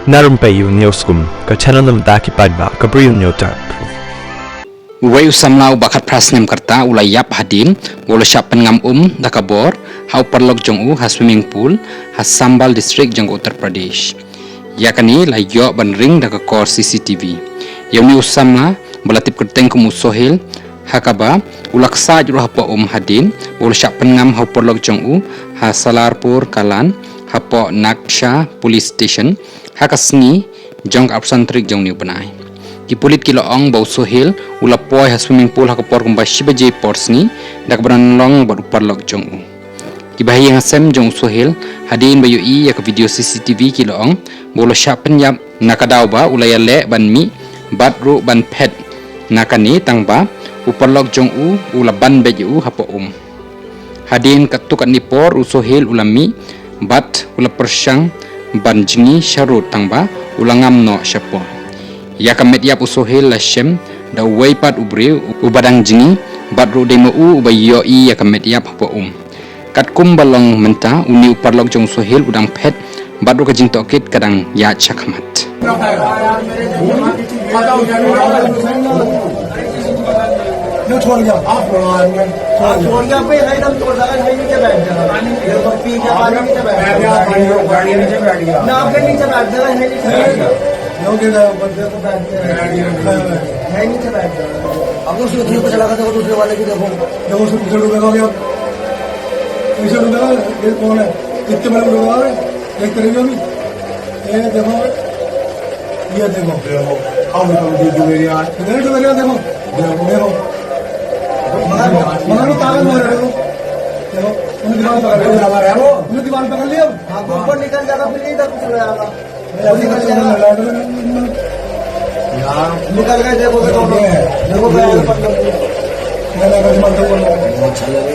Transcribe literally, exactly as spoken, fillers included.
Na rympei ïa u Newskum, ka channel na bynta ki paidbah ka Bri u Hynñiewtrep. Uwei u samla uba khatphra snem ka rta u la ïap hadien ba u la shah pynngam um da ka bor ha u paralok jong u ha swimming pool ha Chambal District jong ka Uttar Pradesh. Ïa kane la ïoh ban ring da ka kor C C T V. Ïa une u samla ba la tip kyrteng kum u Sohel, ha kaba u la ksaid ruh hapoh um hadien ba u la shah pynngam ha u paralok jong u ha Salarpur Kalan, hapoh Naksha Police Station, ha ka sngi jong ka arphew san tarik jong une u bnai. Ki pulit ki la ong ba u Sohel u la poi ha swimming pool ha ka por kumba shi baje por sngi da kaba don long bad u paralok jong u. Kiba ha ïing ha sem jong u Sohel, hadien ba ïohi ïa ka video C C T V, ki la ong ba u la shah pynïap na ka daw ba u la ïaleh ban mih bad ruh ban phet na kane, tang ba u paralok jong u u la ban beit ïa u hapoh um. Hadien katto katne por u Sohel u la mih bad u la pyrshang ban jngi sha rud, tang ba u la ngam noh shapoh. Ïa ka met ïap u Sohel la shem da uwei pat u briew uba dang jngi bad ruh dei ma u uba ïohi ïa ka met ïap hapoh um. Katkum ba long mynta, une u paralok jong u Sohel u dang phet bad ruh ka jingtohkit ka dang ïaid shakhmat. ये छोड़ गया, आप छोड़ गया, आप छोड़ गया। छोड़ गया भाई, है ना, तो जगह है नीचे बैठ जाना। ये तो पी के पानी नीचे बैठ जाना। मैं भी आप पानी रो, गाड़ी नीचे बैठ गया। ना, आपके नीचे बैठ जाना, है नीचे बैठ जाना। लोग इधर बंदे को बैठ के है नीचे बैठ जाना। अब उसी को चला गया, दूसरे वाले की देखो। देखो, उसको पीछे डूबेगा क्या? पीछे डूबेगा, ये कौन है? इतने बड़े डूबेगा, देख कर रही हो अभी? ये देखो, ये देखो, देखो, अब तुम दे दो मेरी आँख। इधर तो मेरे देखो। देखो, देखो। मगर, मगर वो ताकत मार रहे हो। देखो, उन्हें दीवार पकड़ लिया। दीवार है वो। उन्हें दीवार पकड़ लिया। हाँ, तो ऊपर निकल जाएगा, फिर इधर कुछ हो जाएगा। वो निकल जाएगा। यार। निकल गए, देखो, देखो। ये है। देखो, देखो, देखो। ये देखो, देखो। बहुत अच्छा लगे,